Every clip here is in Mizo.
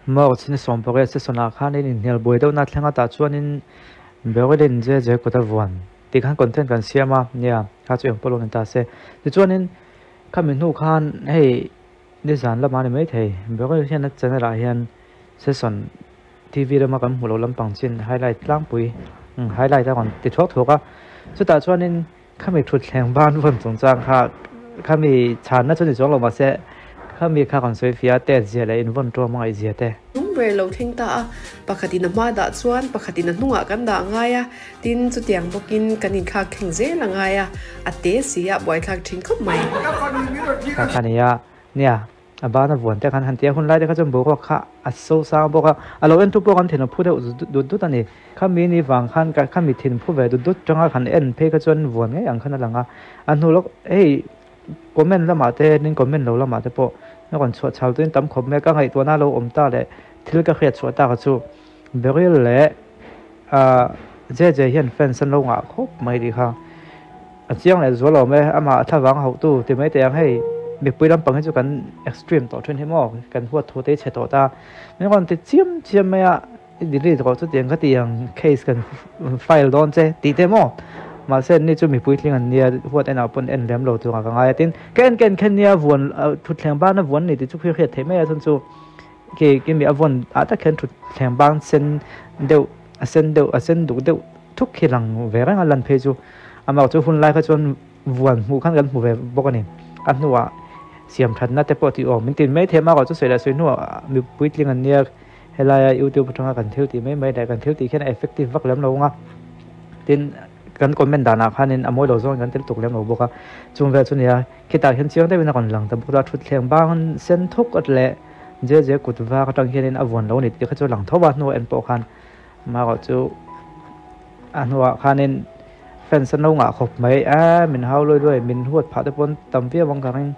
March ni 18 session ah khanin inhnial buai deuhna a thleng a tah chuanin Berylin JJ kut a vuan tih khan content kan siam a nia kha chu engpawh lo ni ta se tichuanin khami hnu khan hei nizan lamah a ni maithei Beryl hian a channel ah hian session TV lama kan hmuh loh lampang chin highlight tlangpui highlight a rawn ti thuak thuak a chutah chuanin Khami thutthleng ban vawn chungchang kha khami chhanna chu ni chuang lo mahse khami kha kan sawi fiah a tet zia leh invawn ṭawm a ngaih zia te. Hnung ber lo thleng ta a, pakhatin a hma dah chuan pakhatin a hnungah kan dah ngai a, tin chutiang bawkin kan inthlak thleng zel a ngai a, a te si a buaithlak thin khawp mai. Kha kha nia, nia. A ban a vuan te khan han ti a, hun lai te kha chuan boruak kha a so sang bawk a, a lo en tu pawh kan thin a phu deuh dut dut a ni. Khami ni vang khan ka khami thin phu ve dut dut tanga khan en phei kha chuan vuan ngei ang khan a lang a, a hnu lawk hei comment lamah te nin comment lo lamah te pawh a rawn chhuah chhal tuin tam khawp mai a, ka ngaihtuahna a lo awm ta leh thil ka hriat chhuah tak chu Beryl leh ah JJ hian fans an lo ngah khawp mai tih kha. A chiang leh zual awm e, amah a thlavang hauhtu ti mai teh ang hei, mipui lampang hi chu kan extreme tawh thin hi maw, kan huat thu te hi chhe tawh ta, min rawn ti chiam chiam mai a, i delete rawh chutiang ka ti ang case kan file dawn che tih te maw, mahse anni chu mipui tling an nia huat enah pawn en lem lo turah ka ngai a, tin ka en ka en khen nia vuan thutthleng bana vuan ni tih chu hriat theih mai a chhan chu khi kimi a vawn ah tak hian thutthleng ban sen deuh a sen deuh a sen duk deuh thuk khi lang ve reng a lan phei chu amah chu hun lai kha chuan vuan hmuh khan kan hmu ve bawk a ni a hnuah siam thatna te pawh tih awm min tin mai thei a mah chu sawi leh sawi hnuah mipui tling an nia helaia youtube atanga kan thil tih mai mai leh kan thil tih khian a effective vak lem lo ang a tin kan comment danah khanin a mawi lo zawngin kan tel tuk lem lo bawk a chung vel chu nia khitah hian chiang deuhin a rawn lang ta bawk a thutthleng bang sen thuk at leh JJ kut vak atang hianin a vuan lo a ni tih kha chu a lang tho a hnuah en pawh khan amaherawh chu a hnuah khanin fans an lo ngah khawp mai a min hau luai luai min huat phah te pawn tam viau ang ka ring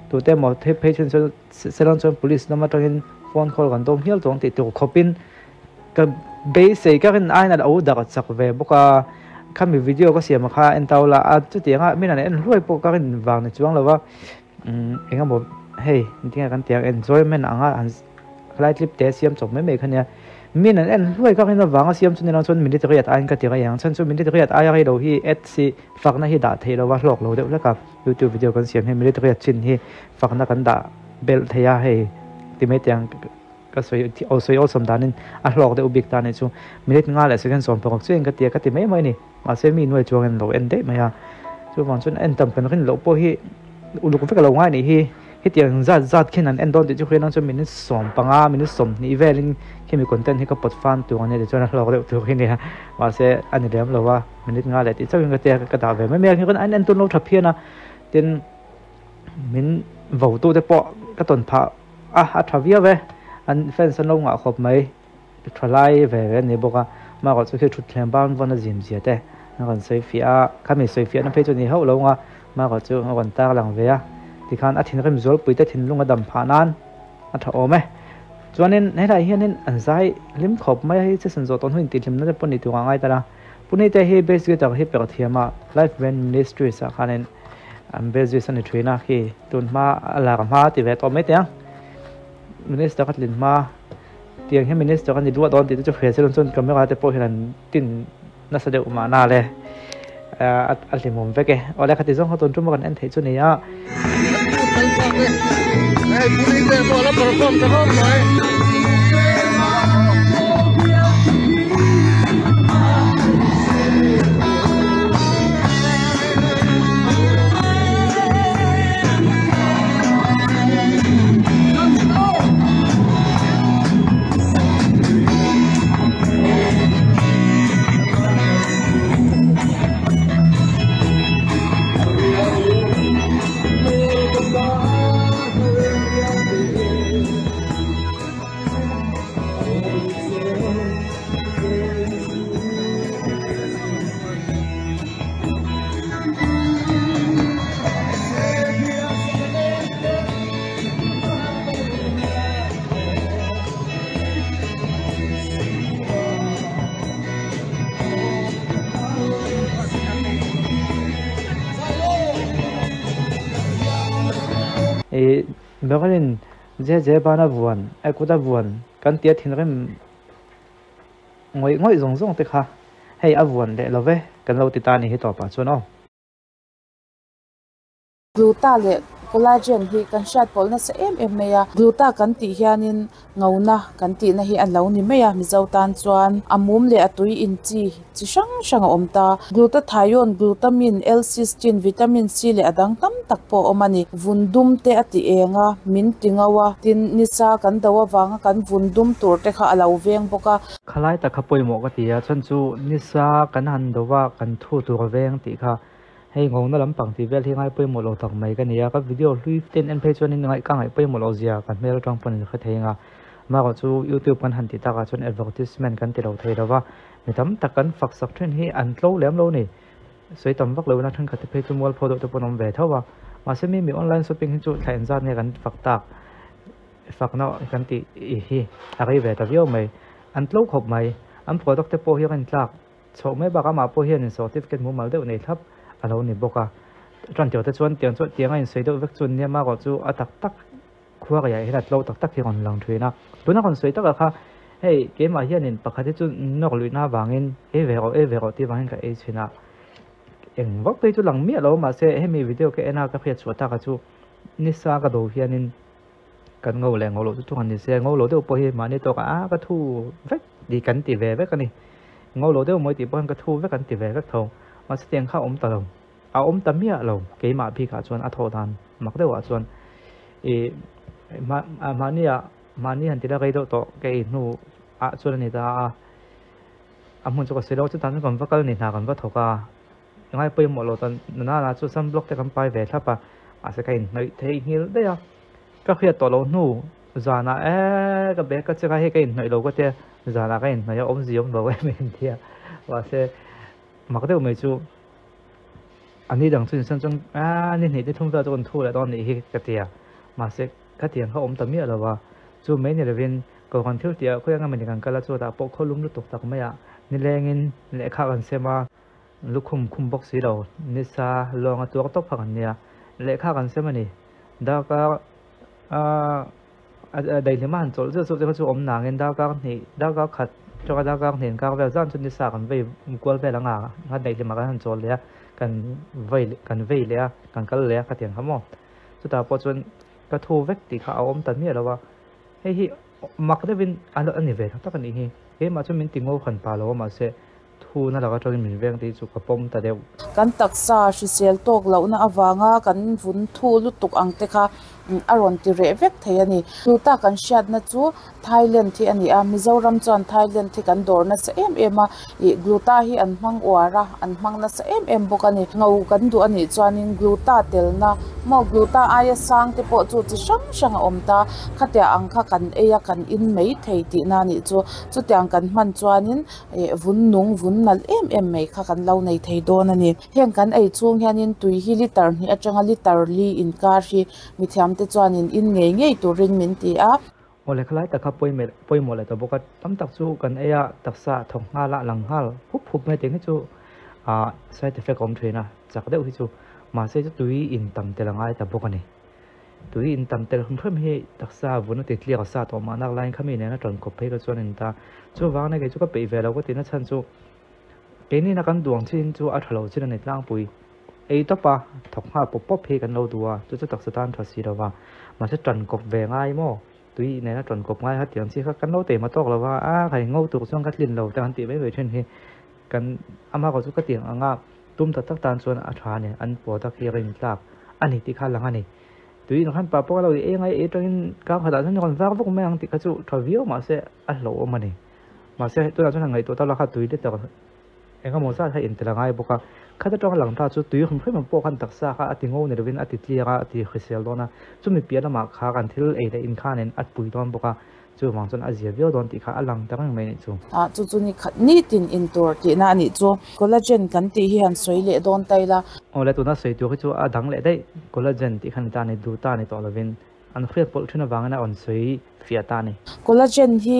tute emaw phei phei chhun chuan selang chuan police lam atangin phone call kan dawng hial tawh ang tih tur khawpin ka beisei ka rin aiin a lo dak chak ve bawk a khami video ka siam kha en tau la a chutianga min an en hluai pawh ka rin vang ni chuang lo va. Eng emaw hei tinge kan tih ang enjoyment anga han khalai clip te siam chawp mai mai kha nia min an en hluai kha khin avanga siam chu ni lo chuan minute riat aiin ka ti rei ang chhan chu minute riat aia rei lo hi ads hi fakna hi dah theih lova hlawk lo deuh hlek a youtube video kan siam hi minute riat chin hi fakna kan dah belh thei a hei ti mai teh ang ka sawi aw sawi awlsawm danin a hlawk deuh bik ta a nih chu minute nga leh second 16 chu eng ka ti a ka ti mai mai a ni. Mahse mi nuai chuangin an lo en daih mai a, chuvang chuan en tam kan rin loh pawh hi uluk vek a lo ngai nih hi, hetiang zat zat khin an en dawn tih chu hriat ang chuan minute 15 minute 20 velin khimi content hi ka pawt fan tur a nia tichuan a hlawk deuh tur hi nia, mahse a ni lem lo a, minute nga leh tih chauhin ka tia ka dah ve mai mai a, khi khawn an en tun lo tha phian a, tin min vo tu te pawh ka tawn phah a, a tha viau e, an fans an lo ngah khawp mai. Thalai ve ve a ni bawk a, amaherawh chu khi thutthleng ban vawn a zim zia te a rawn sawi fiah a, khami sawi fiahna phei chu a ni hauh lo ang a, amaherawh chu a rawn tar lang ve a, tikhan a thinrim zualpui te thinlung a dam phah nan a tha awm e. Chuanin helaiah hianin an zai hlim khawp mai a, hei season zawh tawh hnuin tihhlimna te pawh ni tur a ngai ta la, Punite hi bass guitar hi perh thiam a, Life Band Ministries ah khanin an bassist a ni thin a, khi tun hma a lar hma ti ve tawh mai teh ang, Minister ka tlin hma. Tiang hian minister a ni duah dawn tih te chu hria se chuan camera te pawh hian an tin nasa deuh mahna le a hlimawm vek e. Awle khati zawng kha tun tum a kan en theih chu ni a. Ih Berlin je je bana vuan ai kuta vuan. Kan tia thinrim ngawih ngawih zawng zawng te kha hei a vuan leh lo ve kan lo ti ta a ni hi tawpah chuan aw. Gluta leh collagen hi kan hriat pawlh nasa em em mai a, gluta kan tih hianin ngona kan tihna hi a lo ni mai a, Mizo tan chuan a mum leh a tui in chi chi hrang hrang a awm ta. Glutathione, glutamine, L-cysteine, vitamin C leh a dang tam tak pawh a awm a ni. Vun dum te a ti eng a, min ti ngo a, tin nisa kan do avanga kan vun dum tur te kha a lo veng bawk a. Khalai tak kha pawimawh ka ti a, chhan chu nisa kan han do a, kan thu tur a veng tih kha Hei ngawhna lampang tih vel hi ngai pawimawh lo tak mai ka ni a, ka video hlui ten en phei chuanin ngaih ka ngaih pawimawh loh zia ka hmel atang pawn in hre thei anga, amaherawh chu youtube kan han tih takah chuan advertisement kan ti lo thei lova, mi tam tak kan fak sak thin hi an tlo lem lo ni, sawi tam vak loin a thenkhat te phei chu mualpho deuh te pawh an awm ve tho a, mahse mi mi online shopping hi chu thla engzat nge kan fak tak fakna kan tih hi a rei ve ta viau mai, an tlo khawp mai, an product te pawh hi a rintlak. Chhoh mai bakah amah pawh hian certificate mumal deuh nei thlap a lo ni bawk a. Ṭantir te chuan tiang chuan tiang a insawi deuh vek chuan nia marawh chu a tak tak khua riah hian a tlo tak tak hi rawn lang ṭhin a. Tuna rawn sawi takah kha hei keimah hianin pakhat hi chu nawk luihna avangin ei ve rawh ei ve rawh tih avangin ka ei chhin a. Eng vak phei chu lang miah lo mahse hemi video ka en a ka hriat chhuah taka chu nisa ka do hianin kan ngo leh ngo loh chu chuan ni se ngo lo deuh pawh hi mahni tawkah a ka thu vek tih kan ti ve vek a ni ngo lo deuh mawi tih pawh hian ka thu vek an ti ve vek tho mahse tiang kha a awm ta lo a awm ta miah lo keimah bikah chuan a thawh dan mak deuhah chuan ih mahni ah mahni han ti la rei deuh tawh ka ei hnu ah chuan a ni ta a a hmun chu ka sawi lo chutah chuan kan va kal ni hna kan va thawk a. Ngai pawimawh lo tan nana chu sunblock te kan pai ve thlap a, mahse ka inhnawih theih nghilh daih a, ka hriat tawh loh hnu zanah eee ka bag ka check a hei ka inhnawih lo ka tia zanah ka inhnawih a awmzia awm lo em em tia mahse mak deuh mai chu a ni dang chu insan chuan aaa ni hnih ni thum vel chu kan thu leh dawn nih hi ka tia mahse ka tiang kha awm ta miah lo a chu mai ni lovin kohhran thil tih ah khawi anga mawni kan kal a chutah pawh khawlum lutuk tak mai ah nilengin lehkha kan sem a. Lukhum khum bawk si lo, nisa lawng a tuak tawp phak an nia. Lehkha kan sem a ni. Darkar a daihlim a han chawlh zeuh zeuh te kha chu awm nangin darkar hnih, darkar khat atanga darkar hnih inkar vel zan chu nisa kan vei kual vel ang a, a daihlim ah kan han chawl leh a, kan vei kan vei leh a, kan kal leh a khatiang kha maw. Chutah pawh chuan ka thu vek tih kha a awm ta miah lo a, hei hi mak deuhin a ni ve tak tak a nih hi. Keimah chu min ti ngo hran pah lo a mahse Thu na laka tangin min veng tih chu ka pawm ta deuh. Kan taksa hrisel tawk lohna avanga kan vun thu lutuk ang te kha a rawn ti reh vek thei a ni. Tuta kan hriatna chu Thailand hi a ni a, Mizoram chuan Thailand hi kan dawr nasa em em a, ih gluta hi an hmang uar a, an hmang nasa em em bawk a ni. Ngo kan duh a nih chuanin gluta telna maw gluta aia sang te pawh chu chi hrang hrang a awm ta, khatia ang kha kan ei a kan in mai thei tihna a nih chu. Chutiang kan hman chuanin Eh vun nung vun nalh em em mai kha kan lo nei thei dawn a ni. Heng kan ei chhung hianin tui hi liter hnih atanga liter li inkar hi mithiamte chuanin in ngei ngei turin min ti a. Aw lehkha lai tak kha pawimawh leh ta bawk a, tam tak chu kan ei a, taksa thawk nghal a, lang nghal hup hup mai tih hi chu ah side effect a awm thin a, chak deuh hi chu mahse chu tui in tam tel a ngai ta bawk a ni. Tui in tam tel hrim hrim hi taksa vun a ti tliak a sa tawh mah nak laiin khami nena ṭan kawp phei ka chuan in ta. Chuvang ania kei chu ka peih ve lo ka ti na chhan chu keini na kan duang chin chu a ṭha lo chin a ni tlangpui. Ei tawp a, thawk nghal pawp pawp hi kan lo duh a, chu chu taksa tan ṭha si lo va. Mahse ṭan kawp ve ngai maw? Tui nena ṭan kawp ngai kha tiang chi kha kan lo teima tawk lo va, a khai ngo tur chuan ka tlin lo te kan tih mai mai ṭhin hi kan ama kawh chu ka tiang ang a. Tum tak tak tan chuan a tha a ni, an product hi rintlak a ni tih kha a lang a ni. Tui in khan pa pawh a lo i eng a, i atangin kang khatah chuan rawn vak vak mai ang tih kha chu tha viau mahse a hlauhawm a ni. Mahse tunah chuan han ngaihtuah ta la kha tui liter eng emaw zat kha intel a ngai bawk a, khat atanga lang ta chu tui hrim hrim pawh khan taksa kha a ti ngo ni lovin a ti tliak a, a ti hrisel dawn a, chumi piah lamah kha kan thil ei leh in khanin a pui dawn bawk a. Chuvang chuan a zia viau dawn tih kha a lang ta reng mai a nih chu. Ah, chu chu ni khat nitin in tur tihna a nih chu. Collagen kan tih hi han sawi leh dawn ta ila. Aw le, tuna sawi tur hi chu a dang leh daih. Collagen tih kha ni ta a ni, duh ta a ni tawh lovin an hriat pawlh thin avangin a rawn sawi fiah ta a ni. Collagen hi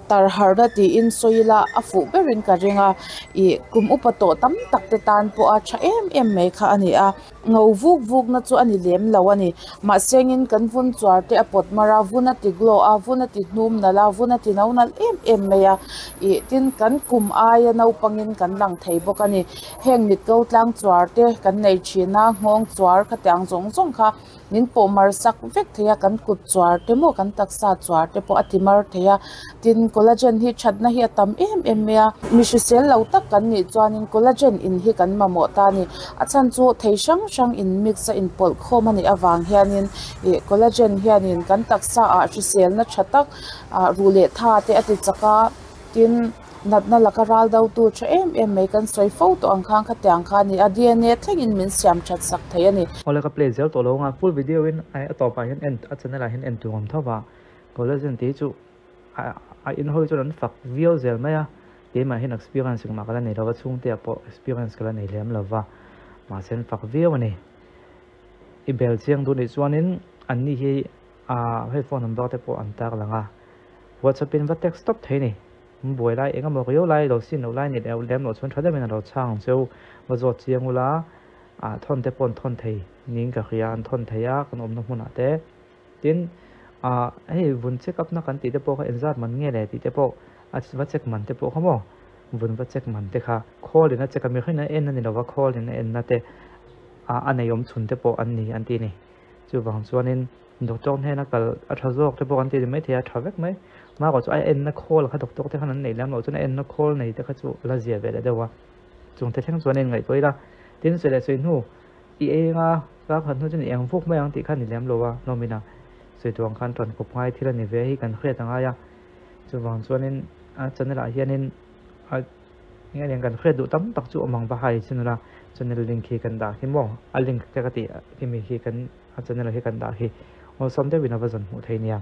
Tar harhna tiin sawi ila a fuh berin ka ring a, ih kum upa tawh tam tak te tan pawh a tha em em mai kha a ni a, ngo vuk vuk na chu a ni lem lo a ni. Mahsengin kan vun chuar te a pawt mar a, vun a ti glow a, vun a ti hnum nalh a, vun a ti no nalh em em mai a, ih tin kan kum aia naupangin kan lang thei bawk a ni. Heng mit ko tlang chuar te kan nei thin a, nghawng chuar khatiang zawng zawng kha. Min pawh mar sak vek thei a, kan kut chuar te maw kan taksa chuar te pawh a ti mar thei a, tin collagen hi thatna hi a tam em em mai a, mi hrisel lo tak kan nih chuanin collagen in hi kan mamawh ta a ni, a chhan chu thei hrang hrang in mix a inpawlh khawm a nih avang hianin ih collagen hianin kan taksa ah hriselna tha tak ah ruh leh tha te a ti chak a, tin. Natna laka ral dotu tha em em mai kan sawi fo tawh ang khan khatiang kha a ni a, DNA thlengin min siam that sak thei a ni. Awle ka play zel tawh lo anga full video in a tawpah hian en a channel ah hian en tur awm tho va collagen tih hi chu a in hawi chuan an fak viau zel mai a keimah hian experience engmah ka la nei lo va chhungte ah pawh experience ka la nei lem lo va mahse an fak viau a ni i bel chiang duh nih chuanin anni hi hei phone number te pawh an tar lang a whatsapp in va text tawp thei a ni. Buai lai eng emaw riau lai lo sin loh lai ni leh lem loh chuan tha deuhin a lo chhang ang cheu. Va zawt chiang ula, ah thawn te pawh an thawn thei niin ka hria, an thawn thei a kan awmna hmunah te. Tin, ah hei vun check up na kan tih te pawh kha engzat man nge le tih te pawh a va check man te pawh kha maw, vun va check man te kha khawl in a check a, mihring in a en a ni lova khawl in a en na te ah a nei awm chhun te pawh an ni an ti a ni. Chuvang chuanin doctor hnena kal a tha zawk te pawh kan ti ni maithei a, tha vek mai. Mahrawh chu a enna khawl kha doctor te khan an nei lem loh chuan a enna khawl nei te kha chu a la zia ve leh deuh a. Chung te thleng chuan a inngaihtuah ila, tin sawi leh sawi hnu i eng a, kar khat hnu chuan i eng vuk mai ang tih kha a ni lem lo a, nawmin a sawi tur ang khan tan kawp ngai thil a ni ve hi kan hriat a ngai a. Chuvang chuanin a channel ah hianin a Enge lian kan hriat duh tam tak chu awm ang va hai chin ula channel link hi kan dah khi maw a link te ka tih khi mi khi kan a channel hi kan dah khi awlsam deuhin a va zawn hmuh thei nia.